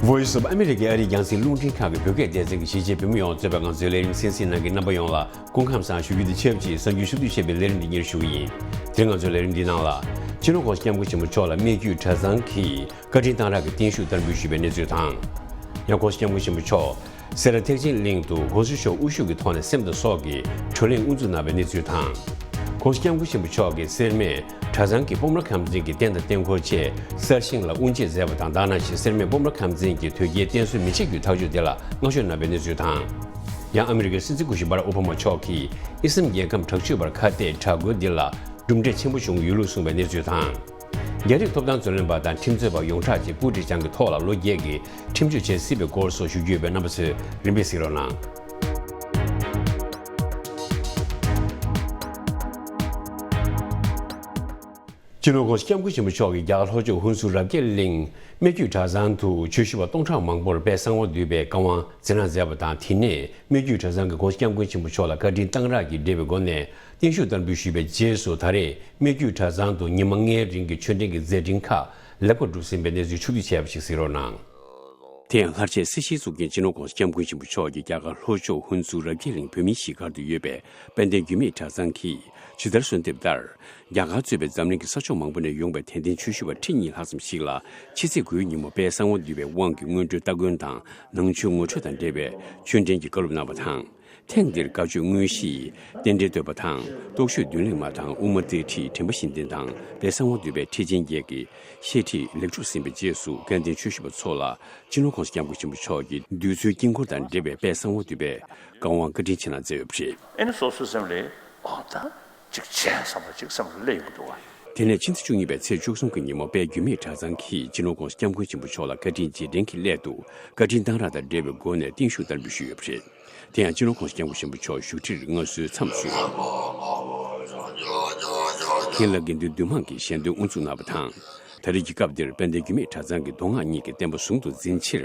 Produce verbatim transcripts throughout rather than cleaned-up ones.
Voice of America ཨ་རིའི་རྒྱང་སྲིང་རླུང་འཕྲིན་ཁང་གི་བོད་སྐད་སྡེ་ཚན་གྱི་གཞིས་བྱེས་བོད་མི་ཡོངས་གཙོས་པའི་ང་ཚོའི་ལས་རིམ་གསན་གཟིགས་གནང་མཁན་རྣམ་པ་ཡོངས་ལ་སྐུ་ཁམས་བཟང་ཞུ་རྒྱུ་དང་ཆབས་ཅིག་གསར་འགྱུར་ཕྱོགས་བསྡུས་བྱས་པའི་ལས་རིམ་འདི་སྙན་ཞུ་གི་ཡིན། དེ་རིང་ང་ཚོའི་ལས་རིམ་འདིའི་ནང་ལ། སྤྱི་ནོར་༸གོང་ས་༸སྐྱབས་མགོན་ཆེན་པོ་མཆོག་ལ་སྨད་རྒྱུད་གྲྭ་ཚང་གིས་བཀའ་དྲིན་གཏང་རག་གི་བརྟན་བཞུགས་བསྟར་འབུལ་ཞུས་པའི་གནས་ཚུལ་དང་། ཡང་༸གོང་ས་༸སྐྱབས་མགོན་ཆེན་པོ་མཆོག་སེ་ར་ཐེག་ཆེན་གླིང་དུ་༸གོང་ས་མཆོག་དབུ་བཞུགས་ཀྱི་ཐོག་ནས་སེམས་དང་སྲོག་གི་བགྲོ་གླེང་དབུ་འཛུགས་གནང་བའི་གནས་ཚུལ་དང་། ༸གོང་ས་༸སྐྱབས་མགོན་ཆེན་པོ་མཆོག་གིས་སེར་སྨད་གྲྭ་ཚང་གི་སྤོམ་ར་ཁམས་ཚན་གྱི་རྟེན་དང་རྟེན་འཁོར་བཅས་གསར་བཞེངས་ལ་དབུ་འབྱེད་མཛད་པ་དང་། དེ་ནང་བཞིན་སེར་སྨད་སྤོམ་ར་ཁམས་ཚན་གྱི་དོལ་རྒྱལ་བསྟེན་གསོལ་མི་ཕྱེད་ཀྱི་ཐག་གཅོད་དེ་ལ་བསྔགས་བརྗོད་གནང་བའི་གནས་ཚུལ་དང་། ཡང་ཨ་མི་རི་ཀའི་སྲིད་འཛིན་སྐུ་ཞབས་བྷ་རག་ཨོ་བྷ་མ་མཆོག་གིས་ཨི་སི་ལམ་རྒྱལ་ཁམས་དྲག་སྤྱོད་པར་ཁ་གཏད་དྲག་རྒོལ་འདི་ལ་གྲུབ་འབྲས་ཆེན་པོ་བྱུང་ཡོད་ལུགས་གསུངས་པའི་གནས་ཚུལ་དང་། རྒྱ་རིགས་ཐོབ་ཐང་རྩོད་ལེན་པ་དང་ཁྲིམས་རྩོད་པ་ཡོངས་གྲགས་ཀྱི་སྤུ་གྲི་བཅངས་ཀྱི་ཐོག་ལ་ལོ་བརྒྱད་ཀྱི་ཁྲིམས་གཅོད་བྱེད་སྲིད་པའི་སྐོར་སོགས་ཞུ་རྒྱུ་ཡོད་པས། རྣམ་པ་ཚོས་རིམ་པས་གཟིགས་རོགས་གནང་། སྤྱི་ནོར་༸གོང་ས་༸སྐྱབས་མགོན་ཆེན་པོ་མཆོག་གིས་རྒྱ་གར་ལྷོ་ཕྱོགས་ཧུན་སུར་རབ་རྒྱས་གླིང་སྨད་རྒྱུད་གྲྭ་ཚང་དུ་ཆོས་ཞུ་བ་སྟོང་ཕྲག་མང་པོར་དཔལ་གསང་བ་འདུས་པའི་བཀའ་དབང་སྩལ་གནང་མཛད་པ་དང་། དེ་ནས་སྨད་རྒྱུད་གྲྭ་ཚང་གིས་༸གོང་ས་༸སྐྱབས་མགོན་ཆེན་པོ་མཆོག་ལ་བཀའ་དྲིན་གཏང་རག་གིས་འབྲེལ་བའི་སྒོ་ནས་བརྟན་བཞུགས་བསྟར་འབུལ་ཞུས་པའི་རྗེས་སུ། ད་རེས་སྨད་རྒྱུད་གྲྭ་ཚང་དུ་ཉི་མ་ལྔའི་རིང་གི་ཆོས་འབྲེལ་གྱི་མཛད་འཕྲིན་ཁག་ལེགས་པར་གྲུབ་ཟིན་པའི་གནས་ཚུལ་ཕྱོགས་བསྡུས་བྱས་པ་ཞིག་གཟིགས་རོགས་གནང་། དེ་ཡང་ལྷར་བཅས་སྲིད་ཞིའི་གཙུག་རྒྱན་སྤྱི་ནོར་༸གོང་ས་༸སྐྱབས་མགོན་ཆེན་པོ་མཆོག་གིས་རྒྱ་གར་ལྷོ་ཕྱོགས་ཧུན་སུར་རབ་རྒྱས་གླིང་བོད་མིའི་གཞིས་སྒར་དུ་ཡོད་པའི་དཔལ་ལྡན་རྒྱུད་སྨད་གྲྭ་ཚང་གིས་ཇི་ལྟར་གསོལ་འདེབས་ལྟར། རྒྱ་གར་གཙོས་པའི་འཛམ་གླིང་གི་ས་ཕྱོགས་མང་པོ་ནས་ཡོང་པའི་དད་ལྡན་ཆོས་ཞུ་བ་ཁྲི་གཉིས་ལྷག་ཙམ་ཞིག་ལ་ཕྱི་ཚེས་དགུའི་ཉིན་མོ་དཔལ་གསང་བ་འདུས་པའི་དབང་གི་སྔོན་འགྲོའི་སྟ་གོན་དང་ནང་ཆོས་ངོ་སྤྲོད་དང་འབྲེལ་བའི་ཆོས་འབྲེལ་གྱི་བཀའ་སློབ་གནང་བ་དང་། ཐེངས་འདིར་བཀའ་ཆོས་དངོས་གཞི་རྟེན་འབྲེལ་བསྟོད་པ་དང་རྟོགས་བརྗོད་མདུན་ལེགས་མ་དང་དབུ་མ་རྩེ་ཁྲིད་དྲན་པ་བཞི་ལྡན་དང་དཔལ་གསང་བ་འདུས་པའི་ཁྲིད་ཆེན་བརྒྱད་ཀྱི་བཤད་ཁྲིད་ལེགས་གྲུབ་ཟིན་པའི་རྗེས་སུ་དགའ་ལྡན་ཆོས་ཞུ་བ་ཚོ་ལ་སྤྱི་ནོར་༸གོང་ས་༸སྐྱབས་མགོན་ཆེན་པོ་མཆོག་གིས་བདུད་རྩིའི་དཀྱིལ་འཁོར་དང་འབྲེལ་བའི་དཔལ་གསང་བ་འདུས་པའི་བཀའ་དབང་བཀའ་དྲིན་ཆེ་གནང་མཛད་ཡོད་པ་རེད། ཨེ་ནི་སོ་སོའི་སེམས་ལ་ཨོ་ད་ཅིག་བྱས་བསམ་པ་ཅིག་སེམས་ལ་སླེབས་ཡོང་གི་འདུག་བ། དེ་ནས་ཕྱི་ཟླ་བཅུ་གཉིས་པའི་ཚེས་བཅུ་གསུམ་གྱི་ཉིན་མོ་དཔལ་རྒྱུད་སྨད་གྲྭ་ཚང་གིས་སྤྱི་ནོར་༸གོང་ས་༸སྐྱབས་མགོན་ཆེན་པོ་མཆོག་ལ་བཀའ་དྲིན་རྗེས་དྲན་གྱི་སླད་དུ་བཀའ་དྲིན་གཏང་རག་དང་འབྲེལ་བའི་སྒོ་ནས་བརྟན་བཞུགས་བསྟར་འབུལ་ཞུས་ཡོད་པ་རེད། དེ་ཡང་སྤྱི་ནོར་༸གོང་ས་༸སྐྱབས་མགོན་ཆེན་པོ་མཆོག་བཞུགས་ཁྲིར་མངའ་གསོལ་མཚམས་སུ། དེང་ལ་དགེ་འདུན་འདུས་མང་གིས་ཞལ་འདོན་དབུ་འཛུགས་གནང་བ་དང་། ད་རེས་ཀྱི་སྐབས་འདིར་དཔལ་ལྡན་རྒྱུད་སྨད་གྲྭ་ཚང་གི་མདོ་སྔགས་གཉིས་ཀྱི་བསྟན་པ་ཟུང་དུ་འཛིན་ཕྱིར།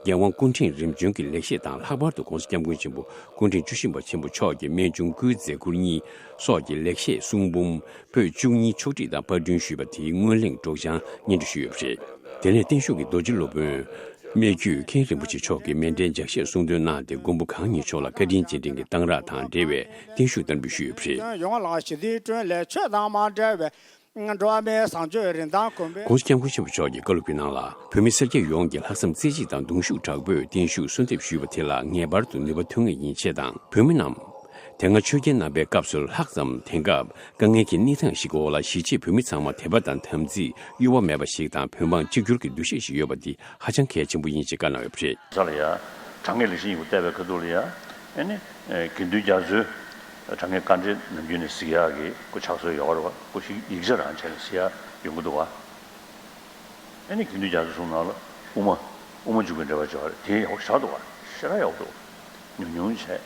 རྒྱལ་དབང་སྐུ་ཕྲེང་རིམ་བྱོན་གྱི་ལེགས་བཤད་དང་། ལྷག་པར་དུ་༸གོང་ས་༸སྐྱབས་མགོན་ཆེན་པོ་སྐུ་ཕྲེང་བཅུ་བཞི་པ་ཆེན་པོ་མཆོག་གི་རྨད་བྱུང་སྐུའི་མཛད་ཁུར་གཉིས་སོགས་ཀྱི་ལེགས་བཤད་གསུང་འབུམ་པོད་བཅུ་གཉིས་ཕྱོགས་སྒྲིག་དང་པར་སྐྲུན་ཞུས་པ་དེའི་སྔོན་གླེང་སྒྲོག་སྦྱང་སྙན་སྒྲོན་ཞུས་ཡོད་པ་རེད། དེ་ནས་བརྟན་བཞུགས་ཀྱི་རྡོ་རྗེ་སློབ་དཔོན་སྨད་རྒྱུད་མཁན་རིན་པོ་ཆེ་མཆོག་གིས་མཎྜལ་ལྗགས་བཤད་གསུང་འདོན་གནང་སྟེ། མགོན་པོ་གང་ཉིད་མཆོག་ལ་བཀའ་དྲིན་རྗེས་དྲན་གྱི་གཏང་རག་དང་འབྲེལ་བའི་བརྟན་བཞུགས་བསྟར་འབུལ་ཞུས་ཡོད་པ་རེད། ཡོང་ལ་ཞི་བདེའི་དྲུང་ལས་ཆོས་དང་མ་འབྲེལ་བའི་འགྲོ་བ་མིའི་བཟང་སྤྱོད་རིན་ཐང་གོང་འཕེལ། ༸གོང་ས་༸སྐྱབས་མགོན་ཆེན་པོ་མཆོག་གི་བཀའ་སློབ་ཀྱི་ནང་ལ། བོད་མི་སེར་སྐྱ་ཡོངས་ཀྱིས་ལྷག་བསམ་རྩེ་གཅིག་དང་གདུང་ཤུགས་དྲག་པོས་བརྟན་བཞུགས་གསོལ་འདེབས་ཞུས་པ་དེ་ལ་ངེས་པར་དུ་ནུས་པ་ཐོན་ངེས་ཡིན་ཆེད་དང་། བོད་མི་རྣམས་དེ་སྔ་ཆོས་རྒྱལ་རྣམ་པའི་སྐབས་སུ་ལྷག་ཙམ། དེང་སྐབས་དཀའ་ངལ་གྱི་གནས་སྟངས་ཤིག་འོག་ལ་གཞིས་བྱེས་བོད་མི་ཚང་མ་དད་པ་དང་དམ་ཚིག་གཡོ་བ་མེད་པ་ཞིག་དང་། བོད་འབངས་གཅིག་གྱུར་གྱི་འདུ་ཤེས་ཤིག་ཡོད་པ་འདི་ཧ་ཅང་གལ་ཆེན་པོ་ཡིན་ཞེས་བཀའ་གནང་ཡོད་པ་རེད། ས་ལ་ཡ། དྲང་ངེས་ལེགས་བཤད་སྙིང་པོ་བལྟས་པའི་ཁ་ཐུག་ལ་ཡ། ཨེ་ནི། དགེ་འདུན་རྒྱ་མཚོའི་དྲང་ངེས་དཀའ་འགྲེལ་ནམ་རྒྱུན་ནས་གཟིགས་ཡག་གི་སྐུ་ཕྱག་སྲོལ་ཡོད་རེད་བ། སྐུ་ཞིག་ཡིག་ཆ་རང་བྱས་ནས་གཟིགས་ཡག་ཡོང་གི་འདུག་བ། ཨེ་ནི་དགེ་འདུན་རྒྱ་མཚོ་གསུང་ནང་ལ་དབུ་མ། དབུ་མ་འཇུག་པའི་འགྲེལ་པ་ཅིག་ཡོད་རེད། དེ་ཡག་པོ་ཞེ་དྲག་འདུག་བ། ཞེ་དྲག་ཡག་པོ་འདུག་ཉུང་ཉུང་བྱས། ཞེ་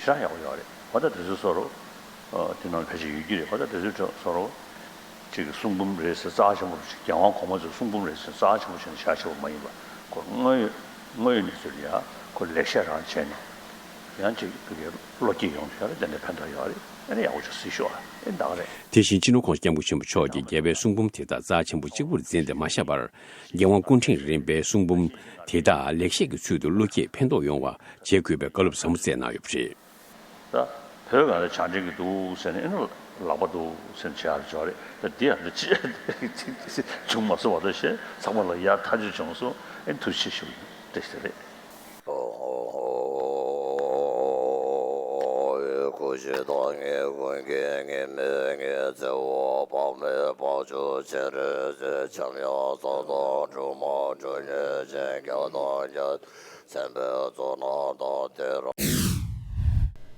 དྲག་ཡག་པོ་ཡོད་རེད། ཧོ་ད་དེ་ཚོའི་བཟོ་འདྲ། དེ་ནང་ལ་ཕལ་ཆེར་ཡོད་ཀྱི་རེད། ཧོ་ད་དེ་ཚོའི་བཟོ་འདྲ། ཅིག་གསུང་འབུམ་རེད་ཟེར་རྩ་ཆེན་པོ་ཞིག་རྒྱལ་དབང་གོང་མ་ཚོའི་གསུང་འབུམ་རེད་ཟེར་རྩ་ཆེན་པོ་བྱས་ནས་བཞག་ཆོག་པ་མ་ཡིན་པ། ཁོ་དངོས་ཡོད་དངོས་ཡོད་གནས་ཚུལ་ལ་ཡ་ཁོ་ལེགས་བཤད་རང་བྱས་ནས་ཡང་ཅིག་ཕ་གིའི་བློ་སྐྱེད་ཡོང་ཐུབ་ཡ་རེད། དེ་འདྲའི་ཕན་ཐོགས་ཡོད་རེད། ཨེ་ནས་ཡག་པོ་ཅིག་གཟིགས་ཤོག་ཨ། ཨེ་ད་ག་རེད། དེ་བཞིན་སྤྱི་ནོར་༸གོང་ས་༸སྐྱབས་མགོན་ཆེན་པོ་མཆོག་གིས་རྒྱལ་བའི་གསུང་འབུམ་དེ་དག་རྩ་ཆེན་པོ་གཅིག་པུར་འཛིན་ཏེ་མ་བཞག་པར། རྒྱལ་དབང་སྐུ་ཕྲེང་རིམ་པའི་གསུང་འབུམ་དེ་དག་ལེགས་བཤད་ཀྱི་ཚུལ་དུ་བློ་སྐྱེད་ཕན་ཐོགས་ཡོང་བ་བྱེད་དགོས་པའི་བཀའ་སློབ་ཟབ་མོ་སྩལ་གནང་ཡོད་པ་རེད། ད་བོད་ག་ལ་བྱང་འདྲེན་གྱི་འདུག་ཟེར་ནས་ཨེ་ནི་ལག་པ་འདུག་ཟེར་ནས་བྱེད་ཡག་ཅིག་རེད། ད་འདི་ཡང་འདི་ཅི་བྱུང་མ་སོང་བ་ད་ཞེས་ཚང་མ་ལ་ཡག་ཐག་ཆོད་བྱུང་སོང་། ཨེ་ཐུགས་རྗེ་ཆེ་ཞུ་བ་ཡིན། བཀྲ་ཤིས་བདེ་ལེགས།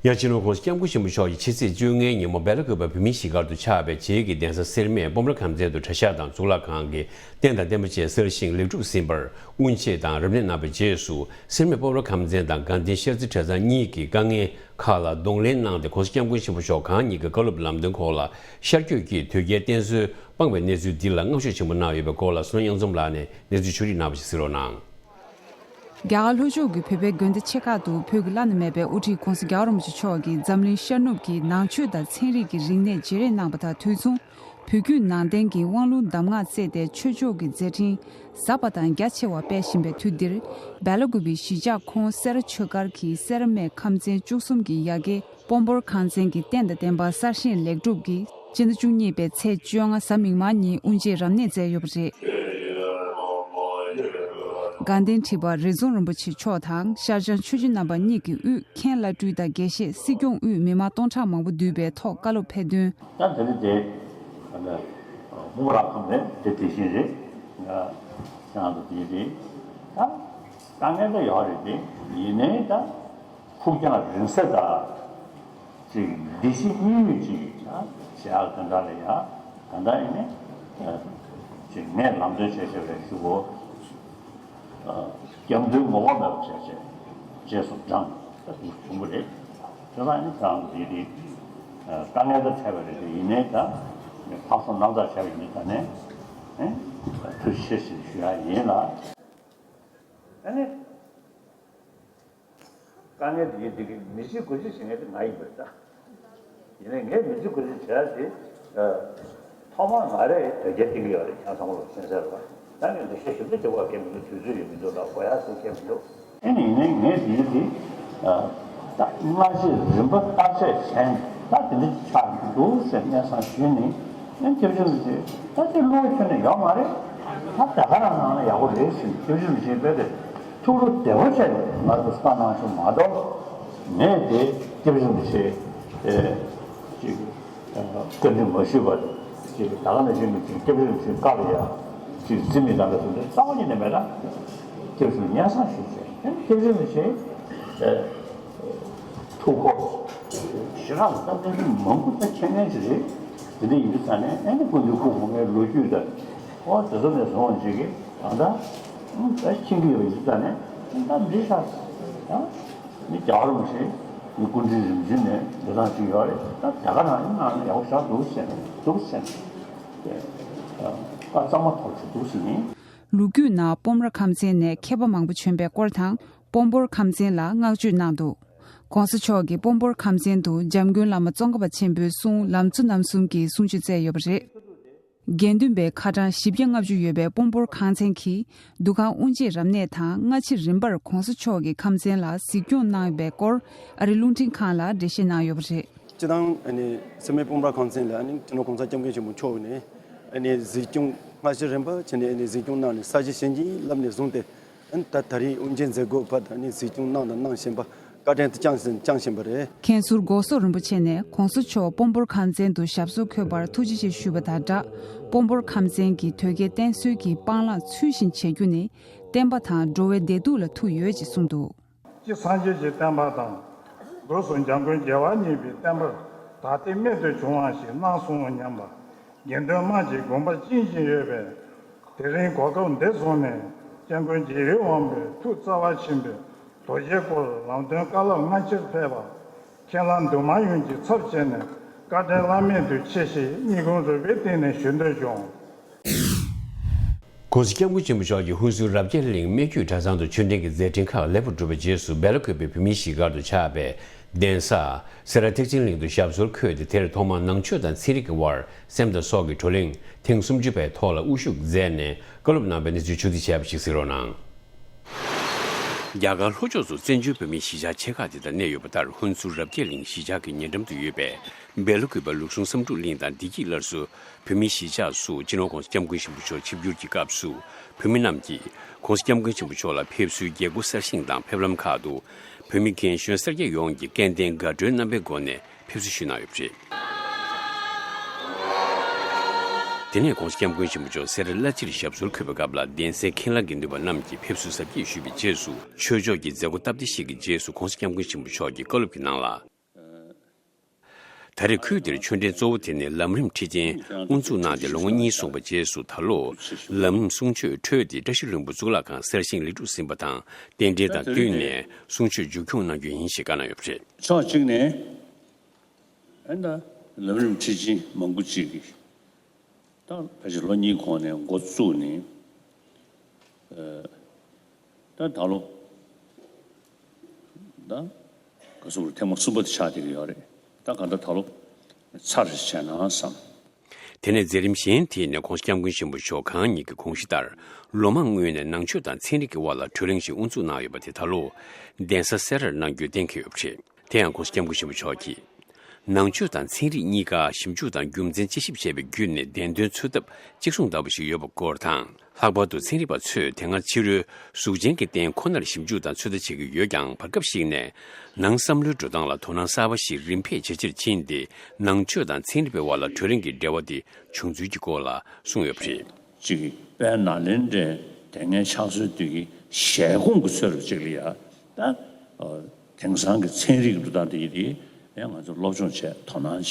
ཡང་སྤྱི་ནོར་༸གོང་ས་༸སྐྱབས་མགོན་ཆེན་པོ་མཆོག་གིས་ཕྱི་ཚེས་བཅོ་ལྔའི་ཉིན་མོ་སྦེ་ལ་ཀུ་པ་བོད་མིའི་གཞིས་སྒར་དུ་ཆགས་པའི་རྗེས་ཀྱི་གདན་ས་སེར་སྨད་སྤོམ་ར་ཁམས་ཚན་དུ་གྲྭ་ཤག་དང་གཙུག་ལག་ཁང་གི་རྟེན་དང་བརྟེན་པ་བཅས་གསར་བཞེངས་ལེགས་གྲུབ་ཟིན་པར་དབུ་འབྱེད་དང་རབ་གནས་གནང་བའི་རྗེས་སུ། སེར་སྨད་སྤོམ་ར་ཁམས་ཚན་དང་དགའ་ལྡན་ཤར་རྩེ་གྲྭ་ཚང་གཉིས་ཀྱིས་དཀའ་ངལ་ཁག་ལ་གདོང་ལེན་གནང་སྟེ། ༸གོང་ས་༸སྐྱབས་མགོན་ཆེན་པོ་མཆོག་གང་ཉིད་ཀྱི་བཀའ་སློབ་ལམ་སྟོན་འོག་ལ་ཤར་བསྐྱོད་ཀྱིས་དོལ་རྒྱལ་བསྟེན་གསོལ་སྤངས་པའི་གནས་ཚུལ་འདི་ལ་བསྔགས་བརྗོད་ཆེན་པོ་གནང་ཡོད་པའི་སྐོར་ལ་བསོད་ནམས་དབྱངས་འཛོམས་ལགས་ནས་གནས་ཚུལ་ཕྱོགས་སྒྲིག་གནང་བ་ཞིག་གཟིགས་རོགས་གནང་། རྒྱ་གར་ལྷོ་ཕྱོགས་ཀྱི་བོད་པའི་དགོན་སྡེ་ཆེ་ཁག་ཏུ་བོད་ཀྱི་བླ་ན་མེད་པའི་དབུ་ཁྲིད་༸གོང་ས་༸རྒྱལ་བ་རིན་པོ་ཆེ་མཆོག་གིས་འཛམ་གླིང་ཤར་ནུབ་ཀྱི་ནང་ཆོས་དང་ཚན་རིག་གི་རིག་གནས་བརྗེ་རེས་གནང་པ་དང་། དུས་མཚུངས་ བོད་བརྒྱུད་ནང་བསྟན་གྱི་དབང་ལུང་གདམས་ངག་བསྩལ་ཏེ་ཆོས་ཕྱོགས་ཀྱི་མཛད་འཕྲིན་ཟབ་པ་དང་རྒྱ་ཆེ་བ་སྤེལ་བཞིན་པའི་དུས་འདིར། སྦེ་ལ་ཀུ་པའི་གཞིས་ཆགས་ཁོངས་སེ་ར་ཆོས་སྒར་གྱི་སེ་ར་སྨད་ཁམས་ཚན་བཅུ་གསུམ་གྱི་ཡ་གྱལ་སྤོམ་སྤོར་ཁང་ཚན་གྱི་རྟེན་དང་ལྡན་པ་གསར་བཞེངས་ལེགས་གྲུབ་ཀྱིས་སྤྱི་ཟླ་བཅུ་གཉིས་པའི་ཚེས་བཅོ་ལྔ་གཟའ་མིག་དམར་ཉིན་དབུ་འབྱེད་རབ་གནས་མཛད་ཡོད་པ་རེད། དགའ་ལྡན་ཁྲི་པ་རི་རྫོང་རིན་པོ་ཆེ་མཆོག་དང་ཤར་བྱང་ཆོས་བརྒྱུད་རྣམ་པ་གཉིས་ཀྱི་དབུས་མཁན་བླ་སྤྲུལ་དང་དགེ་བཤེས་སྲིད་སྐྱོང་དབུས་མི་མང་སྟོང་ཕྲག་མང་པོ་འདུས་པའི་ཐོག་བཀའ་སློབ་ཕེབས་དོན། ད་དེ་རིང་དེ་ད་ལྟ་སྨུག་རག་ཁམས་རེད། དེ་དེ་བཞིན་རེད། ང་ཁྱེད་རང་ཚོ་དེ་རེད། ད་དཀའ་ངལ་ད་ཡོད་རེད། དེ་ཡིན་ནའི་ད་ཕུགས་རྒྱང་རིང་ས་དང་ཅིག་བདེ་སྐྱིད་གཉིས་ཡོད་ཅིག་ཡ་བྱེད་ཡག་དེ་འདྲ་ལ་ཡ་ད་ལྟ་ཡིན་ནའི་ཅིག་ངས་ལམ་སྟོན་བྱས་བྱས་པའི་ཞུ་གོ་སྐྱབས་མགོན་ངོ་བོ་མེད་པ་བྱས་བྱས་རྗེས་སུ་འབྲངས་ད་དུ་བྱུང་བ་རེད། དེ་ལ་ནི་ཁྱེད་རང་ཚོ་དེ་དེ་དཀའ་ངལ་ད་འཕྲད་པ་རེད། དེ་ཡིན་ནའི་ད་ཕར་ཚུར་རྣམ་དག་བྱས་པ་ཡིན་ད་ནས་ཐུགས་རྗེ་ཆེ་ཞེས་ཞུ་ཡ་ཡིན་ལ། ཨ་ནི། དཀའ་ངལ་འདི་འདི་གི་མི་ཚེ་སྒོ་འབྱེད་བྱེད་མཁན་དེ་ང་ཡིན་པ་རེད་ད། ཡིན་ནའི་ངས་མི་ཚེ་སྒོ་འབྱེད་བྱེད་ཡ་དེ། ཐོག་མར་ང་རེ་དོལ་རྒྱལ་བསྟེན་གྱི་ཡོད་རེད། ཁྱེད་ཚང་མ་ལ་མཚོན་གསལ་རེད་པ། ད་ངས་འདི་བཤད་ཞིབ་ཏུ་བྱེད་དགོས་ཀྱི་མི་འདུག་དུས་ཚོད་ཡོད་མི་འདུག་ལ་གོ་ཡ་སུ་སྐྱེ་མི་འདུག་ཨེ་ནི་ཡིན་ནའི་ངས་འདི་འདི། ད་སྔ་རྗེས་རིམ་པ་བརྟག་དཔྱད་བྱས་ནས་ད་དེ་འདྲ་ཆགས་ཀྱི་འདུག་ཟེར་སྙན་སེང་ཞུས་ནས་ཨེ་སྐྱབས་རྗེ་རིན་པོ་ཆེ་ད་དེ་བློ་ཁྱོན་ནས་ཡོད་མ་རེད། ད་དེ་ག་རང་གནང་ན་ཡག་པོ་རེད་ཟེར་སྐྱབས་རྗེ་རིན་པོ་ཆེ་དཔེ་དེ། ཐུགས་བློ་བདེ་པོ་བྱས་ནས་ང་ཚོ་བསམ་གནང་ཤོག་མ་གཏོགས། ངས་དེ་སྐྱབས་རྗེ་རིན་པོ་ཆེ་ཨེ་ཅིག་བཀའ་འདྲི་མ་ཞུས་པར་ཅིག་ད་ག་ནང་བཞིན་གྱི་སྐྱབས་རྗེ་རིན་པོ་ཆེའི་བཀའ་ལ་ཡ་ཅིག་རྩིས་མེད་བཏང་བའི་བཟོ་འདྲ་རྩ་བ་ཉིད་ནས་མེད་ན། སྐྱབས་རྗེ་སྙན་སེང་ཞུས་བྱས་ཨེ་སྐྱབས་རྗེ་རིན་པོ་ཆེ་ཨེ་ཐུགས་ཁུར་ཞེ་དྲག་ལ་སྟབས་བདེ་མང་པོ་ད་མཁྱེན་མཁན་ཞིག་རེད། དེ་འདྲ་ཡིན་དུས་ཙང་ནས་ཨེ་ནི་སྐུ་མདུན་སྐུ་གོང་མའི་ལོ་རྒྱུས་དང་། ཨོ་དེ་ཚོ་ནས་བཟུང་བ་ཅིག་གིས་ད་ལྟ་ད་ཕྱིན་གྱི་ཡོད་ཡིན་ཙང་ནས་ད་འདི་ཤག་ད་མི་རྒྱ་གར་མི་ཤེས་མི་སྐུ་མདུན་རིམ་བྱོན་ནས་འདི་ཐང་ཅིག་ཡོད་རེད། ད་ད་ག་རང་ཡིན་ནའང་ཡག་པོ་ཞག་འདུག་ཟེར་ནས་འདུག་ཟེར་ནས་ད་གཙང་མ་ཐོག་ཅིག་འདུག་ཟེར་ནས། ལོ་རྒྱུས་ནང་སྤོམ་ར་ཁམས་ཚན་ནས་མཁས་པ་མང་པོ་བྱོན་པའི་སྐོར་དང་སྤོམ་སྤོར་ཁམས་ཚན་ལ་བསྔགས་བརྗོད་གནང་འདུག ༸གོང་ས་མཆོག་གིས་སྤོམ་སྤོར་ཁམས་ཚན་དུ་འཇམ་མགོན་བླ་མ་ཙོང་ཁ་པ་ཆེན་པོའི་གསུང་ལམ་གཙོ་རྣམ་གསུམ་གྱི་གསུང་ཆོས་བསྩལ་ཡོད་པ་རེད། དགེ་འདུན་པའི་ཁ་གྲངས་བཞི་བརྒྱ་ལྔ་བཅུ་ཡོད་པའི་སྤོམ་སྤོར་ཁང་ཚན་གྱིས་འདུ་ཁང་དབུ་འབྱེད་རབ་གནས་དང་སྔ་ཕྱིར་རིམ་པར་༸གོང་ས་མཆོག་གི་ཁམས་ཚན་ལ་གཟིགས་སྐྱོང་གནང་བའི་སྐོར་ཨ་རིའི་རླུང་འཕྲིན་ཁང་ལ་འགྲེལ་བཤད་གནང་ཡོད་པ་རེད། སྤྱིར་བཏང་ཨ་ནི་སེར་སྨད་སྤོམ་ར་ཁང་ཚན་ལ་ཨ་ནི་སྤྱི་ནོར་༸གོང་ས་༸སྐྱབས་མགོན་ཆེན་པོ་མཆོག་ནས་ཨ་ནི་གཟིགས་སྐྱོང་སྔ་ཕྱིར་རིམ་པ་བྱས་ནས་ཨ་ནི་གཟིགས་སྐྱོང་གནང་ནས་ས་གཞི་བྱིན་གྱིས་བརླབས་ནས་བཟུང་སྟེ། ད་ད་རེས་དབུ་འབྱེད་མཛད་སྒོའི་བར་དུ་ནི་གཟིགས་སྐྱོང་གནང་དང་གནང་བཞིན་པ་བཀའ་དྲིན་དུ་བསྐྱངས་ཟིན་བསྐྱངས་བཞིན་པ་རེད། མཁན་ཟུར་༸གོང་ས་ལྷོ་རིན་པོ་ཆེ་ནས་༸གོང་ས་མཆོག་སྤོམ་སྤོར་ཁང་ཚན་དུ་ཞབས་སོར་འཁོད་པར་ཐུགས་རྗེ་ཆེ་ཞུས་པ་དང་སྦྲགས། སྤོམ་སྤོར་ཁང་ཚན་གྱིས་དོལ་རྒྱལ་བསྟེན་གསོལ་གྱི་སྤང་བླང་ཚུལ་བཞིན་བྱེད་རྒྱུ་ནི་བསྟན་པ་དང་འགྲོ་བའི་བདེ་སྡུག་ལ་ཐུག་ཡོད་ཅེས་གསུངས་འདུག་སྤྱིར་སངས་རྒྱས་ཀྱི་བསྟན་པ་དང་། སྒོས་སུ་འཇམ་མགོན་རྒྱལ་བ་གཉིས་པའི་བསྟན་པར་ད་ལྟའི་རྨད་དུ་བྱུང་བ་ཞིག་གནང་སོང་སྙམ་པ་དགེ་འདུན་དམངས་ཀྱི་དགོངས་པ་བཅིངས་བཞིན་ཡོད་པས། དེ་རིང་གོ་སྐབས་འདི་བཟུང་ནས་སྐྱབས་མགོན་རྒྱལ་བའི་དབང་པོའི་ཐུགས་རྩ་བ་ཆེན་པོས་རྡོ་རྗེའི་སྐོར་ལམ་སྟོན་བཀའ་སློབ་སྔ་ཕྱིར་ཕེབས་པ། ཁྱེད་རྣམས་འདུས་མང་ཡོངས་ཀྱི་ཚབ་བྱས་ནས་བཀའ་དྲིན་བླ་མེད་དུ་ཆེ་ཞེས་སྙིང་ཁུང་རུས་པའི་གཏིང་ནས་ཞུ་འདོད་བྱུང་། ༸གོང་ས་༸སྐྱབས་མགོན་ཆེན་པོ་མཆོག་གིས་ཧུན་སུར་རབ་རྒྱས་གླིང་སྨད་རྒྱུད་གྲྭ་ཚང་དུ་ཆོས་འབྲེལ་གྱི་མཛད་འཕྲིན་ཁག་ལེགས་པར་གྲུབ་པའི་རྗེས་སུ་སྦེ་ལ་ཀུ་པའི་བོད་མིའི་གཞིས་སྒར་དུ་ཆགས་པའི་གདན་ས་སེ་ར་ཐེག་ཆེན་གླིང་དུ་ཞབས་སོར་འཁོད་དེ། དེར་ཐོག་མར་ནང་ཆོས་དང་ཚན་རིག་གི་དབར་སེམས་དང་སྲོག་གི་བགྲོ་གླེང་ཐེངས་སུམ་ཅུ་པའི་ཐོག་ལ་དབུ་བཞུགས་མཛད་ནས་བཀའ་སློབ་གནང་བའི་གནས་ཚུལ་ཕྱོགས་བསྡུས་བྱས་པ་ཞིག་གཟིགས་རོགས་གནང་། རྒྱ་གར་ལྷོ་ཕྱོགས་སུ་བཙན་བྱོལ་བོད་མིའི་གཞིས་ཆགས་ཆེ་ཁག་དེ་དག་གནས་ཡོད་པ་ལྟར། ཧུན་སུར་རབ་རྒྱས་གླིང་གཞིས་ཆགས་ཀྱི་ཉེ་འགྲམ་དུ་ཡོད་པའི་སྦེ་ལ་ཀུ་པ་ལུགས་ཟུང་བསམ་འགྲུབ་གླིང་དང་བདེ་སྐྱིད་སླར་གསོ་བོད་མིའི་གཞིས་ཆགས་སུ་སྤྱི་ནོར་༸གོང་ས་༸སྐྱབས་མགོན་ཆེན་པོ་མཆོག་ཆིབས་བསྒྱུར་གྱི་སྐབས་སུ། བོད་མི་རྣམས་ཀྱིས་༸གོང་ས་༸སྐྱབས་མགོན་ཆེན་པོ་མཆོག་ལ་ཕེབས་བསུའི་རྒྱལ་སྒོ་གསར་བཞེངས་དང་ཕེབས་ལམ་ཁག་ཏུ་བོད་མི་རྒན་གཞོན་སེར་སྐྱ་ཡོངས་ཀྱིས་སྐད་འདོན་དགའ་སྤྲོའི་རྣམ་པའི་སྒོ་ནས་ཕེབས་བསུ་ཞུས་གནང་ཡོད་པ་རེད། དེ་ནས་༸གོང་ས་༸སྐྱབས་མགོན་ཆེན་པོ་མཆོག་སེ་ར་བླ་སྤྱིར་ཞབས་སོར་འཁོད་པའི་སྐབས་ལ། གདན་སའི་མཁན་བླ་དགེ་འདུན་པ་རྣམས་ཀྱིས་ཕེབས་བསུ་གཟབ་རྒྱས་ཞུས་པའི་རྗེས་སུ། ཆོས་ཕྱོགས་ཀྱི་མཛད་སྒོ་སྟབས་བདེ་ཞིག་གི་རྗེས་སུ་༸གོང་ས་༸སྐྱབས་མགོན་ཆེན་པོ་མཆོག་གིས་བཀའ་སློབ་ཀྱི་ནང་ལ། ད་རེས་ཁུལ་འདིར་ཆོས་འབྲེལ་གཙོ་བོ་དེ་ནི་ལམ་རིམ་ཁྲིད་ཆེན་དབུ་འཛུགས་གནང་སྟེ་ལོ་ངོ་གཉིས་སོང་བའི་རྗེས་སུ། ད་ལོ་ལམ་རིམ་གསུང་ཆོས་འཕྲོས་ཏེ་བཀྲ་ཤིས་ལྷུན་པོ་གཙུག་ལག་ཁང་གསར་བཞེངས་ལེགས་གྲུབ་ཟིན་པ་དང་། རྟེན་འབྲེལ་དང་བསྟུན་ནས་གསུང་ཆོས་མཇུག་སྐྱོང་གནང་རྒྱུ་ཡིན་ཞེས་བཀའ་གནང་ཡོད་པ་རེད། ཕྱོགས་གཅིག་ནས་ཨ་ནི་ལམ་རིམ་ཁྲིད་ཆེན་མང་པོ་ཅིག་གིས་ད་ཕལ་ཆེར་ལོ་གཉིས་གོང་ནས་འགོ་བཙུགས་ནས། ད་ད་ལོ་ད་ག་ཟེར་དགོས་རེད། ཐེངས་མ་གསུམ་པ་དེ་ཆགས་བསྡད་ཀྱི་ཡོད་རེད། ད་ག་འདྲ་ད་ལོ་ཚར་རེ་བྱས་ན་བསམ། དེ་ནས་མཛད་རིམ་གཞན་དེ་ནས་༧གོང་ས་༧སྐྱབས་མགོན་ཆེན་པོ་མཆོག་གང་ཉིད་ཀྱི་དགོངས་གཞི་ལྟར། ལོ་མང་སྔོན་ནས་ནང་ཆོས་དང་ཚན་རིག་གི་དབར་ལ་གྲོས་གླེང་ཞིག་དབུ་འཛུགས་གནང་ཡོད་པ་དེ་ད་ལོ་གདན་ས་སེ་རར་གནང་རྒྱུའི་གཏན་འཁེལ་ཡོད་པ་རེད། དེ་ཡང་༧གོང་ས་༧སྐྱབས་མགོན་ཆེན་པོ་མཆོག་གིས། ནང་ཆོས་དང་ཚན་རིག་གཉིས་ཀ་ཞིབ་འཇུག་དང་རྒྱུ་མཚན་དཔྱད་ཞིབ་བྱས་པའི་བརྒྱུད་ནས་བདེན་དོན་འཚོལ་ཐབས་གཅིག་མཚུངས་ལྟ་བུ་ཞིག་ཡོད་པ་སྐོར་དང་། ལྷག་པར་དུ་ཚན་རིག་པ་ཚོས་དེ་སྔ་ཕྱི་རོལ་གཟུགས་ཅན་གྱི་རྟེན་ཁོ་ནར་ཞིབ་འཇུག་དང་ཚོད་ལྟ་བྱེད་ཀྱི་ཡོད་ཀྱང་། བར་སྐབས་ཤིག་ནས་ནང་བསམ་བློའི་འགྲོ་སྟངས་ལ་དོ་སྣང་གསར་པ་ཞིག་རིམ་འཕེལ་ཇེ་ཆེར་ཕྱིན་ཏེ། ནང་ཆོས་དང་ཚན་རིག་པའི་དབར་ལ་གྲོས་གླེང་གི་འབྲེལ་བ་དེ་བྱུང་ཚུལ་གྱི་སྐོར་ལ་གསུངས་ཡོད་པ་རེད། གཅིག་གིས་དཔལ་ནཱ་ལེནྡྲའི་དེ་སྔའི་ཕྱག་སྲོལ་དེ་གི་ཞལ་གོང་གི་ཚོད་ལ་གཅིག་ལ་ཡ། ད་དེང་སང་གི་ཚན་རིག་གི་འགྲོ་སྟངས་དེ་ཡི་དེ་ཡང་ང་ཚོ་སློབ་སྦྱོང་བྱས་དོ་སྣང་བྱས་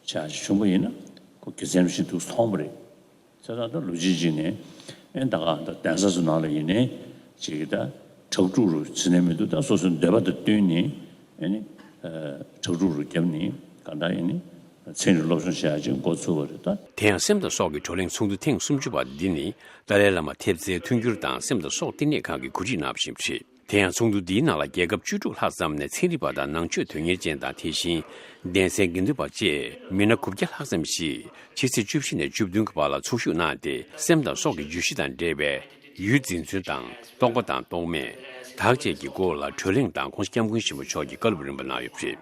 བྱ་ཞིག་བྱུང་པ་ཡིན་ན། ཁོ་དགེ་མཚན་ཞིག་འདུག་མཐོང་པ་རེད། བྱས་ཙང་ད་ལོ་གཅིག་གཅིག་ནས་ཨེ་ད་ག་ད་གདན་ས་ཚོ་ནང་ལ་ཡིན་ནའི་ཅིག་ད་དྲག་ཕྲུག་རུ་ཟིན་ནས་མི་འདུག་ད་སོ་སོའི་འདོད་པ་དང་བསྟུན་ནས་ཨེ་ནི་དྲག་ཕྲུག་རུ་བརྒྱབ་ནས་ག་འདྲ་ཡིན་ནི་ཚན་རིག་སློབ་སྦྱོང་བྱེད་ཡག་ཅིག་འགོ་ཚུགས་པ་རེད་ད། དེ་ཡང་སེམས་དང་སྲོག་གི་བགྲོ་གླེང་ཚོགས་འདུ་ཐེངས་སུམ་ཅུ་པ་འདི་ནི་ཏཱ་ལའི་བླ་མ་ཐེབས་རྩའི་མཐུན་འགྱུར་དང་སེམས་དང་སྲོག་བསྟི་གནས་ཁང་གིས་གོ་སྒྲིག་གནང་བ་ཞིག་རེད། དེ་ཡང་ཚོགས་འདུ་འདིའི་ནང་ལ་རྒྱལ་ཁབ་བཅུ་དྲུག་ལྷག་ཙམ་ནས་ཚན་རིག་པ་དང་ནང་ཆོས་དོན་གཉེར་ཅན་དང་། དེ་བཞིན་གདན་སའི་དགེ་འདུན་པ་བཅས་མི་སྣ་དགུ་བརྒྱ་ལྷག་ཙམ་ཞིག་ཕྱི་ཚེས་བཅུ་བཞི་ནས་བཅུ་བདུན་གྱི་བར་ལ་ཚོགས་ཞུགས་གནང་སྟེ། སེམས་དང་སྲོག་གི་བརྗོད་གཞི་དང་འབྲེལ་བའི་ཡུལ་འཛིན་ཚུལ་དང་། རྟོགས་པ་དང་རྟོགས་མེད། བདག་བཅས་ཀྱི་སྐོར་ལ་གྲོས་གླེང་དང་༧གོང་ས་༧སྐྱབས་མགོན་ཆེན་པོ་མཆོག་གིས་བཀའ་སློབ་རིམ་པ་གནང་ཡོད་པ་རེད།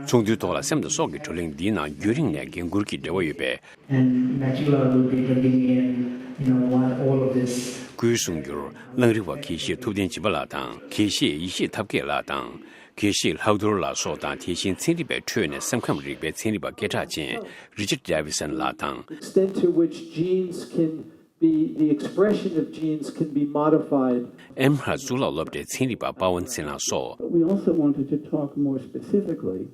ཚོགས་འདུའི་ཐོག་ལ་སེམས་དང་སྲོག་གི་བགྲོ་གླེང་འདིའི་ནང་རྒྱུན་རིང་ནས་འགན་འཁུར་གྱི་འབྲེལ་བ་ཡོད་པའི། And Mattula will be bringing in, you know, what all of this. སྐུའི་གསུང་སྒྱུར་གླང་རི་བ་དགེ་བཤེས་ཐུབ་བསྟན་སྦྱིན་པ་ལགས་དང་། དགེ་བཤེས་ཡེ་ཤེས་ཐབས་མཁས་ལགས་དང་། དགེ་བཤེས་ལྷག་རྡོར་ལགས་སོགས་དང་། དེ་བཞིན་ཚན་རིག་པའི་ཁྲོད་ནས་སེམས་ཁམས་རིག་པའི་ཚན་རིག་པ་སྐད་གྲགས་ཅན་Richard Davidson་ལགས་དང་། Extent to which genes can be, the expression of genes can be modified. ཨེམ་ཧར་གཙུག་ལག་སློབ་གྲྭའི་ཚན་རིག་པ་པ་ཝན་ཚེ་རིང་ལགས་སོགས། But we also wanted to talk more specifically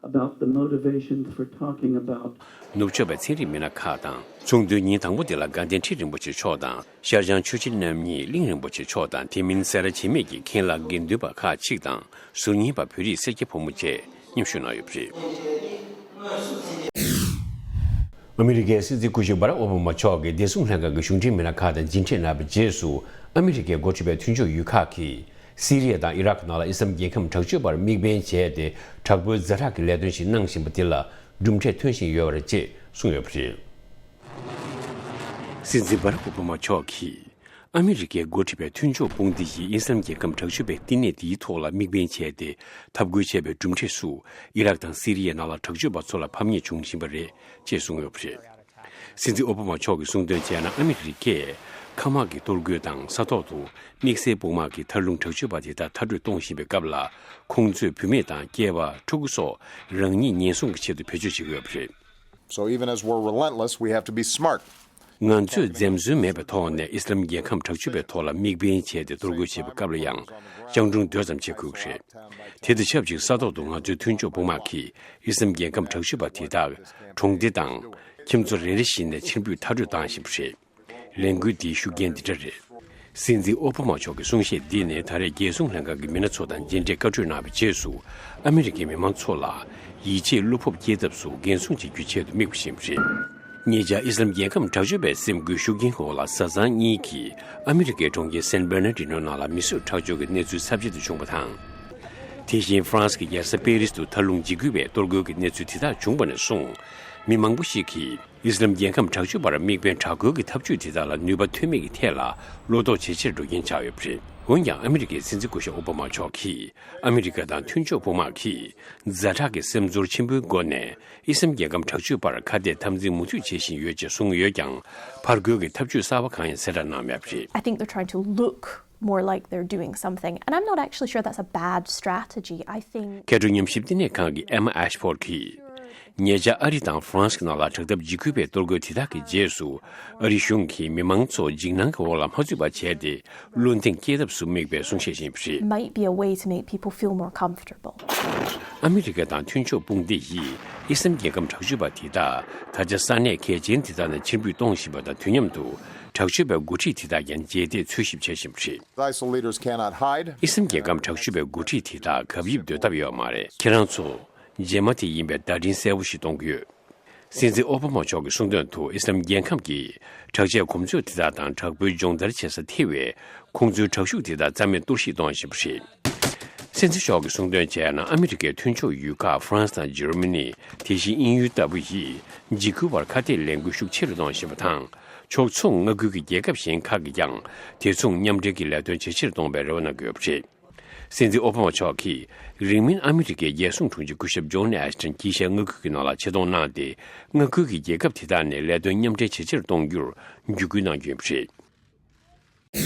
about the motivations for talking about. ནུབ་ཕྱོགས་པའི་ཚན་རིག་མི་སྣ་ཁག་དང་། ཚོགས་འདུའི་ཉིན་དང་པོ་དེ་ལ་དགའ་ལྡན་ཁྲི་རིན་པོ་ཆེ་མཆོག་དང་། ཤར་བྱང་ཆོས་རྗེ་རྣམ་གཉིས་གླིང་རིན་པོ་ཆེ་མཆོག་དང་། དེ་མིན་སེ་ར་བྱེས་སྨད་ཀྱི་མཁན་བླ་དགེ་འདུན་པ་ཁག་ཅིག་དང་། ཟུར་ཉན་པ་བོད་རིགས་སེར་སྐྱ་ཕོ་མོ་བཅས་མཉམ་ཞུགས་གནང་ཡོད་པ་རེད། ཨ་མི་རི་ཀའི་སྲིད་འཛིན་སྐུ་ཞབས་བྷ་རག་ཨོ་བྷ་མ་མཆོག་གིས་བདེ་སྲུང་ལྷན་ཁང་གི་གཞུང་འབྲེལ་མི་སྣ་ཁག་དང་མཇལ་འཕྲད་གནང་བའི་རྗེས་སུ། ཨ་མི་རི་ཀའི་འགོ་ཁྲིད་པའི་མཐུན་ཕྱོགས་ཡུལ་ཁག་གིས། སི་རི་ཡ་དང་ཨི་རག་ནང་ལ་ཨི་སི་ལམ་རྒྱལ་ཁམས་དྲག་སྤྱོད་པར་དམིགས་འབེན་བྱས་ཏེ། དྲག་པོའི་ཛ་དྲག་གི་ལས་དོན་ཞིག་གནང་བཞིན་པ་དེ་ལ་གྲུབ་འབྲས་ཐོན་བཞིན་ཡོད་པ་རེད་ཅེས་གསུངས་ཡོད་པ་རེད། སྲིད་འཛིན་བྷ་རག་ཨོ་བྷ་མ་མཆོག་གིས། ཨ་མི་རི་ཀའི་འགོ་ཁྲིད་པའི་མཐུན་ཕྱོགས་དཔུང་སྡེ་ཡིས་ཨི་སི་ལམ་རྒྱལ་ཁམས་དྲག་སྤྱོད་པའི་བསྟི་གནས་དེའི་ཐོག་ལ་དམིགས་འབེན་བྱས་ཏེ། འཐབ་རྒོལ་བྱས་པའི་གྲུབ་འབྲས་སུ། ཨི་རག་དང་སི་རི་ཡའི་ནང་ལ་དྲག་སྤྱོད་པ་ཚོ་ལ་ཕམ་ཉེས་བྱུང་བཞིན་པ་རེད་ཅེས་གསུངས་ཡོད་པ་རེད། སྲིད་འཛིན་ཨོ་བྷ་མ་མཆོག་གིས་གསུངས་དོན་བྱས་ན། ཨ་མི་རི་ཀས་མཁའ་དམག་གི་གཏོར་རྒོལ་དང་ས་ཐོག་ཏུ་དམིགས་བསལ་དཔུང་དམག་གིས་མཐའ་ལྷུང་དྲག་སྤྱོད་པ་དེ་དག་མཐར་སྐྲོད་གཏོང་བཞིན་པའི་སྐབས་ལ། ཁོང་ཚོས་བུད་མེད་དང་སྐྱེས་པ། ཕྲུ་གུ་སོགས་རང་ཉིད་ཉེན་སྲུང་གི་ཆེད་དུ་བེད་སྤྱོད་བྱེད་ཀྱི་ཡོད་པ་རེད། So even as we're relentless, we have to be smart. ང་ཚོས་འཛེམ་ཟོན་མེད་པའི་ཐོག་ནས་ཨི་སི་ལམ་རྒྱལ་ཁམས་དྲག་སྤྱོད་པའི་ཐོག་ལ་དམིགས་འབེན་བྱས་ཏེ་གཏོར་རྒོལ་བྱེད་པའི་སྐབས་ལ་ཡང་། སྤྱང་གྲུང་འདོད་ཙམ་བྱེད་དགོས་ཀྱི་རེད། དེ་དང་ཆབས་ཅིག་ས་ཐོག་ཏུ་ང་ཚོའི་མཐུན་ཕྱོགས་དཔུང་དམག་གིས་ཨི་སི་ལམ་རྒྱལ་ཁམས་དྲག་སྤྱོད་པ་དེ་དག་གྲོང་སྡེ་དང་། ཁྱིམ་ཚོ་རེ་རེ་བཞིན་ནས་ཕྱིར་འབུད་མཐར་སྐྲོད་བཏང་བཞིན་པ་རེད། ལས་འགུལ་འདིའི་ཤུགས་རྐྱེན་འདི་འདྲ་རེད། སྲིད་འཛིན་ཨོ་བྷ་མ་མཆོག་གི་གསུང་བཤད་འདི་ནི་ད་རེས་རྒྱལ་སྲུང་ལྷན་ཁང་གི་མི་སྣ་ཚོ་དང་མཇལ་འཕྲད་བཀའ་གྲོས་གནང་བའི་རྗེས་སུ། ཨ་མི་རི་ཀའི་མི་མང་ཚོ་ལ་ཡིད་ཆེས་བློ་སྤོབས་སྐྱེ་ཐབས་སུ་འགན་སྲུང་བྱེད་རྒྱུའི་ཆེད་དུ་དམིགས་པ་ཞིག་རེད། ཉེ་ཆར་ཨི་སི་ལམ་རྒྱལ་ཁམས་དྲག་སྤྱོད་པའི་སེམས་འགུལ་ཤུགས་རྐྱེན་འོག་ལ་བཟའ་ཚང་གཉིས་ཀྱིས་ཨ་མི་རི་ཀའི་གྲོང་ཁྱེར་སན་བྷེར་ན་ཌི་ནོ་ནང་ལ་མི་གསོད་ཁྲག་སྦྱོར་གྱི་གནས་ཚུལ་ཚབས་ཆེན་དུ་བྱུང་བ་དང་། དེ་བཞིན་ཧྥ་རན་སི་གི་རྒྱལ་ས་པེ་རིས་དུ་མཐའ་ལྷུང་འཇིགས་སྐུལ་བའི་གཏོར་རྒོལ་གྱི་གནས་ཚུལ་དེ་དག་བྱུང་བ་ནས་བཟུང་། མི་མང་པོ་ཞིག་གིས། ཨི་སི་ལམ་རྒྱལ་ཁམས་དྲག་སྤྱོད་པར་དམིགས་འབེན་དྲག་རྒོལ་གྱི་འཐབ་ཇུས་དེ་དག་ལ་ནུས་པ་ཐོན་མེད་ཀྱི་ཐད་ལ་བློ་དོགས་ཇེ་ཆེར་འགྲོ་རྐྱེན་ཆགས་ཡོད་པ་རེད། འོན་ཀྱང་ཨ་མི་རི་ཀའི་སྲིད་འཛིན་སྐུ་ཞབས་ཨོ་བྷ་མ་མཆོག་གིས། ཨ་མི་རི་ཀ་དང་མཐུན་ཕྱོགས་དཔུང་དམག་གིས་ཛ་དྲག་གི་སེམས་ཚོར་ཆེན་པོའི་སྒོ་ནས་ཨི་སི་ལམ་རྒྱལ་ཁམས་དྲག་སྤྱོད་པར་ཁ་གཏད་འཐབ་འཛིང་མུ་མཐུད་བྱེད་བཞིན་ཡོད་ཅེས་གསུངས་ཡོད་ཀྱང་། ཕར་རྒོལ་གྱི་འཐབ་ཇུས་གསར་པ་གང་ཡང་གསལ་བསྒྲགས་གནང་མེད་པ་རེད། I think they're trying to look more like they're doing something. And I'm not actually sure that's a bad strategy. I think སྐད་འཕྲིན་ཉམས་ཞིབ་བསྟི་གནས་ཁང་གི་ཨེ་མ་ཨེ་ཤི་ཕོར་གྱིས། ཉེ་ཆར་ཨ་རི་དང་ཧྥ་རན་སི་ནང་ལ་དྲག་འཐབ་འཇིགས་སྐུལ་བའི་གཏོར་རྒོལ་དེ་དག་གི་རྗེས་སུ། ཨ་རི་གཞུང་གིས་མི་མང་ཚོ་འཇིགས་སྣང་གི་འོག་ལ་མ་ཚུད་པ་བྱས་ཏེ། བློ་གདེང་སྐྱེད་ཐབས་སུ་དམིགས་པའི་གསུང་བཤད་ཞིག་ཡིན་པ་རེད། Might be a way to make people feel more comfortable. ཨ་མི་རི་ཀ་དང་མཐུན་ཕྱོགས་དཔུང་སྡེ་ཡིས་ཨི་སི་ལམ་རྒྱལ་ཁམས་དྲག་སྤྱོད་པ་དེ་དག་ད་ཆ་ས་གནས་གལ་ཆེན་དེ་དག་ནས་ཕྱིར་འབུད་གཏོང་བཞིན་པ་དང་། དུས་མཉམ་དུ་དྲག་སྤྱོད་པའི་འགོ་ཁྲིད་དེ་དག་ཀྱང་རྗེས་འདེད་འཚོལ་ཞིབ་བྱེད་བཞིན་པ་རེད། ISIL leaders cannot hide. ཨི་སི་ལམ་རྒྱལ་ཁམས་དྲག་སྤྱོད་པའི་འགོ་ཁྲིད་དེ་དག་གབ་ཡིབ་སྡོད་ཐབས་ཡོད་མ་རེད། ཁྱེད་རང་ཚོ་རྗེས་མ་དེ་ཡིན་པའི་བརྡ་འཕྲིན་གསལ་པོ་ཞིག་གཏོང་གི་ཡོད། སྲིད་འཛིན་ཨོ་བྷ་མ་མཆོག་གིས་གསུངས་དོན་དུ། ཨི་སི་ལམ་རྒྱལ་ཁམས་ཀྱི་དྲག་ཆས་གོམ་བགྲོད་དེ་དག་དང་དྲག་པོའི་སྦྱོང་བརྡར་བྱེད་ས་ཐེ་བའི་ཁོང་ཚོའི་དྲག་ཤུགས་དེ་དག་རྩ་མེད་གཏོར་བཤིག་གཏོང་བཞིན་པ་རེད། སྲིད་འཛིན་མཆོག་གིས་གསུངས་དོན་བྱས་ན། ཨ་མི་རི་ཀའི་མཐུན་ཕྱོགས་ཡུལ་ཁག་ཧྥ་རན་སི་དང་འཇར་མ་ནི། དེ་བཞིན་དབྱིན་ཡུལ་ལྟ་བུ་ཡིས་འཇིགས་སྐུལ་བར་ཁ་གཏད་ལས་འགུལ་ཤུགས་ཆེ་རུ་གཏོང་བཞིན་པ་དང་། ཕྱོགས་མཚུངས་མངའ་ཁུལ་གྱི་རྒྱལ་ཁབ་གཞན་ཁག་གིས་ཀྱང་དེ་མཚུངས་མཉམ་འབྲེལ་གྱི་ལས་དོན་ཇེ་ཆེར་གཏོང་བའི་རེ་བ་གནང་གི་ཡོད་པ་རེད། སྲིད་འཛིན་ཨོ་བྷ་མ་མཆོག་གིས་རིང་མིན་ཨ་མི་རི་ཀའི་རྒྱལ་སྲུང་དྲུང་ཆེ་སྐུ་ཞབས་ཇོན་ཨེ་ཤི་ཊོན་དཀྱིལ་ཤར་མངའ་ཁུལ་གྱི་ནང་ལ་ཆེད་གཏོང་གནང་སྟེ། མངའ་ཁུལ་གྱི་རྒྱལ་ཁབ་དེ་དག་ནས་ལས་དོན་མཉམ་འབྲེལ་ཇེ་ཆེར་གཏོང་རྒྱུར་བརྒྱུད་སྐུལ་གནང་རྒྱུ་ཡིན་པ་རེད།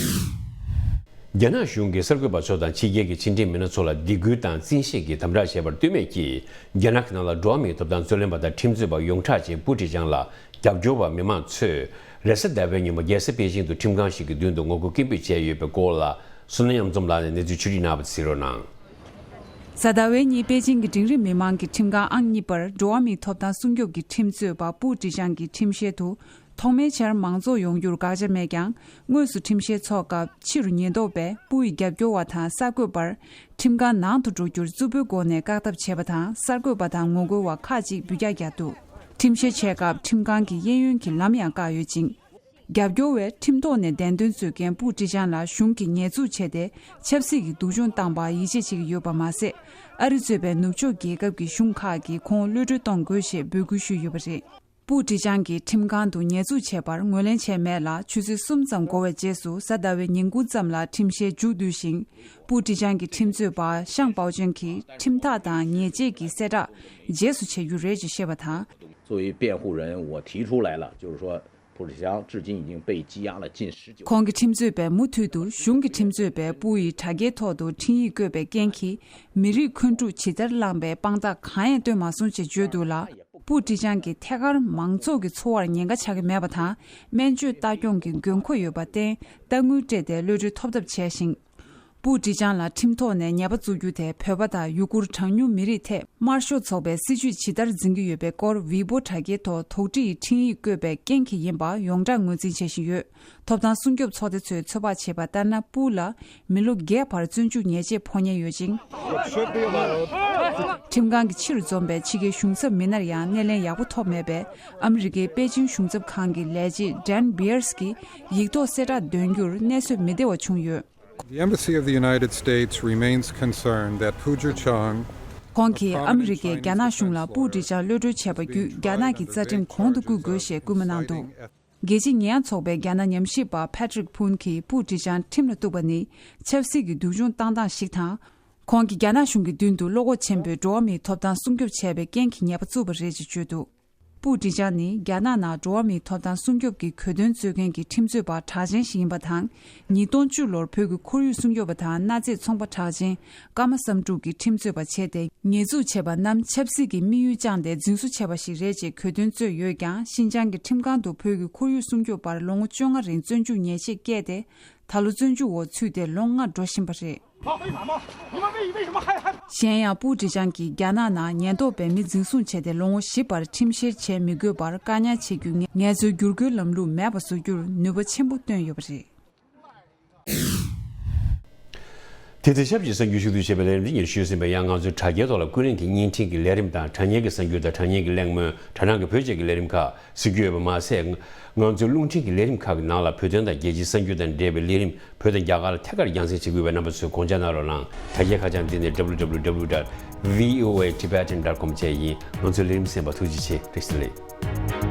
རྒྱ་ནག་གཞུང་གིས་གསར་འགོད་པ་ཚོ་དང་ཕྱི་རྒྱལ་གྱི་ཕྱི་འབྲེལ་མི་སྣ་ཚོ་ལ་སྡིགས་སྐུལ་དང་བཙན་ཤེད་ཀྱིས་དམ་དྲག་བྱས་པར་ལྟོས་མེད་ཀྱིས། རྒྱ་ནག་གི་ནང་ལ་འགྲོ་བ་མིའི་ཐོབ་ཐང་རྩོད་ལེན་པ་དང་ཁྲིམས་རྩོད་པ་ཡོངས་གྲགས་ཅན་པུའུ་ཀྲི་ཅང་ལ་རྒྱབ་སྐྱོར་བ་མི་མང་ཚོས་རེས་གཟའ་ཟླ་བའི་ཉིན་མོ་རྒྱལ་ས་པེ་ཅིང་དུ་ཁྲིམས་ཁང་ཞིག་གི་མདུན་དུ་ངོ་རྒོལ་སྐད་འབོད་བྱས་ཡོད་པའི་སྐོར་ལ། བསོད་ནམས་གཡུ་འཛོམས་ལགས་ནས་གནས་ཚུལ་ཕྱོགས་སྒྲིག་གནང་བ་གཟིགས་རོགས་གནང་། གཟའ་ཟླ་བའི་ཉིན་པེ་ཅིང་གི་འབྲིང་རིམ་མི་མང་གི་ཁྲིམས་ཁང་ཨང་གཉིས་པར་འགྲོ་བ་མིའི་ཐོབ་ཐང་སྲུང་སྐྱོབ་ཀྱི་ཁྲིམས་རྩོད་པ་པུའུ་ཀྲི་ཅང་གི་ཁྲིམས་བཤེར་དུ། ཐོག་མའི་ཆར་མང་ཚོགས་ཡོང་རྒྱུར་དགག་བྱ་མེད་ཀྱང་། དངོས་སུ་ཁྲིམས་བཤེར་ཚོགས་སྐབས་ཕྱི་རུ་ཉེན་རྟོག་པས་པུའུ་ཡི་རྒྱབ་སྐྱོར་བ་དང་གསར་འགོད་པར་ཁྲིམས་ཁང་ནང་དུ་འགྲོ་རྒྱུར་རྩུབ་པོའི་སྒོ་ནས་བཀག་ཐབས་བྱས་པ་དང་། གསར་འགོད་པ་དང་ངོ་རྒོལ་བ་ཁག་ཅིག་འབུད་རྒྱག་བརྒྱབ་འདུག་ཁྲིམས་བཤེར་བྱས་སྐབས་ཁྲིམས་ཁང་གི་གཡས་གཡོན་གྱི་ལམ་ཡང་བཀག་ཡོད་ཅིང་། རྒྱབ་སྐྱོར་བས་ཁྲིམས་ཐོག་ནས་བདེན་དོན་རྩོད་མཁན་པུའུ་ཀྲི་ཅང་ལ་གཞུང་གིས་ཉེས་འཛུགས་བྱས་ཏེ། ཆབ་སྲིད་ཀྱི་སྡུག་སྦྱོང་བཏང་པར་ཡིད་ཆེས་བྱེད་ཀྱི་ཡོད་པ་མ་ཟད། ཨ་རི་གཙོས་པའི་ནུབ་ཕྱོགས་རྒྱལ་ཁབ་ཀྱི་གཞུང་ཁག་གིས་ཁོང་གློད་གྲོལ་གཏོང་དགོས་ཞེས་འབོད་སྐུལ་ཞུས་ཡོད་པ་རེད། པུའུ་ཀྲི་ཅང་གིས་ཁྲིམས་ཁང་དུ་ཉེས་འཛུགས་བྱས་པར་ངོས་ལེན་བྱས་མེད་ལ། ཆུ་ཚོད་གསུམ་ཙམ་འགོར་བའི་རྗེས་སུ་གཟའ་ཟླ་བའི་ཉིན་གུང་ཙམ་ལ་ཁྲིམས་བཤེར་མཇུག་བསྡུས་ཤིང་། པུའུ་ཀྲི་ཅང་གི་ཁྲིམས་རྩོད་པ་ཞང་པའོ་ཅན་གྱིས་ཁྲིམས་ཐག་དང་ཉེས་ཆད་ཀྱི་གསལ་བསྒྲགས་རྗེས་སུ་བྱེད་རྒྱུ་རེད་ཅེས་བཤད་པ་དང་། 作为辩护人，我提出来了，就是说，普志强至今已经被羁押了近十九。 ཁོང་གི་ཁྲིམས་རྩོད་པས་མུ་མཐུད་དུ་གཞུང་གི་ཁྲིམས་རྩོད་པས་པུའུ་ཡི་དྲ་རྒྱའི་ཐོག་ཏུ་འཕྲིན་ཡིག་བཀོད་པའི་རྐྱེན་གྱིས་མི་རིགས་འཁོན་འཁྲུག་ཇི་ལྟར་བསླངས་པའི་དཔང་རྟགས་གང་ཡང་སྟོན་མ་སོང་ཅེས་བརྗོད་འདུག་ལ། པུའུ་ཀྲི་ཅང་གིས་ཐད་ཀར་མང་ཚོགས་ཀྱི་འཚོ་བར་ཉེན་ཁ་ཆགས་ཀྱི་མེད་པ་དང་། སྨན་བཅོས་ལྟ་སྐྱོང་གི་དགོས་མཁོ་ཡོད་པར་བརྟེན། གཏའ་དངུལ་སྤྲད་དེ་གློད་གྲོལ་ཐོབ་ཐབས་བྱས་ཤིང་། པུའུ་ཀྲི་ཅང་ལ་ཁྲིམས་ཐོག་ནས་ཉེས་པ་བཙུགས་རྒྱུ་དེ་བོད་པ་དང་ཡུ་གུར་གྲངས་ཉུང་མི་རིགས་ཐད་དམར་ཤོག་ཚོགས་པའི་སྲིད་བྱུས་ཇི་ལྟར་འཛིན་གྱི་ཡོད་པའི་སྐོར་ཝི་པོ་དྲ་རྒྱའི་ཐོག་དོགས་འདྲི་ཡི་འཕྲིན་ཡིག་བཀོད་པའི་རྐྱེན་གྱིས་ཡིན་པ་ཡོངས་གྲགས་ངོས་འཛིན་བྱེད་བཞིན་ཡོད། ཐོབ་ཐང་སྲུང་སྐྱོབ་ཚོགས་སྡེ་ཚོས་ཚོད་དཔག་བྱས་པ་ལྟར་ན། པུའུ་ལ་མི་ལོ་བརྒྱད་བར་བཙོན་འཇུག་ཉེས་ཆད་ཕོག་ཉེན་ཡོད་ཅིང་། ཁྲིམས་ཁང་གིས་ཕྱིར་འཛོམས་པའི་ཕྱི་རྒྱལ་གཞུང་ཚབ་མི་སྣར་ཡང་སྣེ་ལེན་ཡག་པོ་ཐོབ་མེད་པས། ཨ་མི་རི་ཀའི་པེ་ཅིང་གཞུང་ཚབ་ཁང་གི་ལས་བྱེད་ཌན་བྷི་ཡར་སི་གིས་ཡིག་ཐོག་གསལ་བསྒྲགས་འདོན་རྒྱུར་གནས་ཚུལ་མི་བདེ་བ་བྱུང་ཡོད། The Embassy of the United States remains concerned that Pu Zhichang, ཁོང་གིས་ཨ་མི་རི་ཀས་རྒྱ་ནག་གཞུང་ལ་པུའུ་ཀྲི་ཅང་གློད་གྲོལ་བྱས་པ་བརྒྱུད། རྒྱ་ནག་གི་རྩ་ཁྲིམས་གོང་དུ་བཀུར་དགོས་ཞེས་སྐུལ་མ་གནང་འདུག་རྒྱལ་སྤྱིའི་ཉེས་ཡངས་ཚོགས་པའི་རྒྱ་ནག་ཉམས་ཞིབ་པ་ཕེ་ཏྲིག་ཕུན་གྱིས་པུའུ་ཀྲི་ཅང་ཁྲིམས་ལ་གཏུགས་པ་ནི་ཆབ་སྲིད་ཀྱི་སྡུག་སྦྱོང་བཏང་སྟངས་ཤིག་དང་། ཁོང་གིས་རྒྱ་ནག་གཞུང་གི་མདུན་དུ་བློ་ཁོག་ཆེན་པོས་འགྲོ་བ་མིའི་ཐོབ་ཐང་སྲུང་སྐྱོབ་བྱས་པའི་རྐྱེན་གྱིས་ཉེས་པ་བཙུགས་པ་རེད་ཅེས་བརྗོད་འདུག་པུའུ་ཀྲི་ཅང་ནི་རྒྱ་ནག་ནང་འགྲོ་བ་མིའི་ཐོབ་ཐང་སྲུང་སྐྱོབ་ཀྱི་གྱོད་དོན་རྩོད་མཁན་གྱི་ཁྲིམས་རྩོད་པ་གྲགས་ཅན་ཞིག་ཡིན་པ་དང་། ཉིས་སྟོང་བཅུ་ལོར་བོད་ཀྱི་ཁོར་ཡུག་སྲུང་སྐྱོབ་པ་དང་གནའ་རྫས་ཚོང་པ་གྲགས་ཅན་ཀརྨ་བསམ་འགྲུབ་ཀྱིས་ཁྲིམས་རྩོད་པ་བྱས་ཏེ། ཉེས་འཛུགས་བྱས་པ་རྣམས་ཆབ་སྲིད་ཀྱི་དམིགས་ཡུལ་བཅངས་ཏེ་འཛིན་བཟུང་བྱས་པ་ཞིག་རེད་ཅེས་གྱོད་དོན་རྩོད་ཡོད་ཀྱང་། ཤིན་ཅང་གི་ཁྲིམས་ཁང་དུ་བོད་ཀྱི་ཁོར་ཡུག་སྲུང་སྐྱོབ་པར་ལོ་ངོ་བཅོ་ལྔ་རིང་བཙོན་འཇུག་ཉེས་ཆད་བཀལ་ཏེ། ད་ལོ་བཙོན་འཇུག་འོག་ཚུད་དེ་ལོ་ལྔ་འགྲོ་བཞིན་པ་རེད། གཞན་ཡང་པུའུ་ཀྲི་ཅང་གིས་རྒྱ་ནག་ནང་ཉེན་རྟོག་པས་མི་འཛིན་བཟུང་བྱས་ཏེ་ལོ་ངོ་བཞི་བར་ཁྲིམས་བཤེར་བྱེད་མི་དགོས་པར་བཀག་ཉར་བྱེད་རྒྱུའི་ངལ་རྩོལ་བསྒྱུར་བཀོད་ལམ་ལུགས་མེད་པ་བཟོ་རྒྱུར་ནུས་པ་ཆེན་པོ་བཏོན་ཡོད་པ་རེད། དེ་དང་ཆབས་ཅིག་གསར་འགྱུར་ཞུ་གཏུག་བྱས་པའི་ལས་རིམ་འདི་ཉིད་ཞུས་ཟིན་པ་ཡང་། ང་ཚོའི་དྲ་རྒྱའི་ཐོག་ལ་ཀུན་གླེང་གི་བརྙན་འཕྲིན་གྱི་ལས་རིམ་དང་། དྲ་བརྙན་གྱི་གསར་འགྱུར་དང་དྲ་བརྙན་གྱི་གླེང་མོལ། དྲ་སྣང་གི་བོད་ཆས་ཀྱི་ལས་རིམ་ཁག་གཟིགས་རྒྱུ་ཡོད་པ་མ་ཟད། ང་ཚོའི་རླུང་འཕྲིན་གྱི་ལས་རིམ་ཁག་གི་ནང་ལ་བོད་དོན་དང་རྒྱལ་སྤྱིའི་གསར་འགྱུར་དང་འབྲེལ་བའི་ལས་རིམ་བོད་དང་རྒྱ་གར་ལ་ཐད་ཀར་རྒྱང་སྲིང་བྱེད་དགོས་པའི་རྣམ་པ་ཚོས་དགོངས་འཇགས་གནང་རོགས་གནང་། དྲ་རྒྱའི་ཁ་བྱང་འདི་ནི་W W W dot V O A Tibetan dot com བཅས་ཡིན། ང་ཚོའི་ལས་རིམ་གསན་པར་ཐུགས་རྗེ་ཆེ། བཀྲ་ཤིས་བདེ་ལེགས།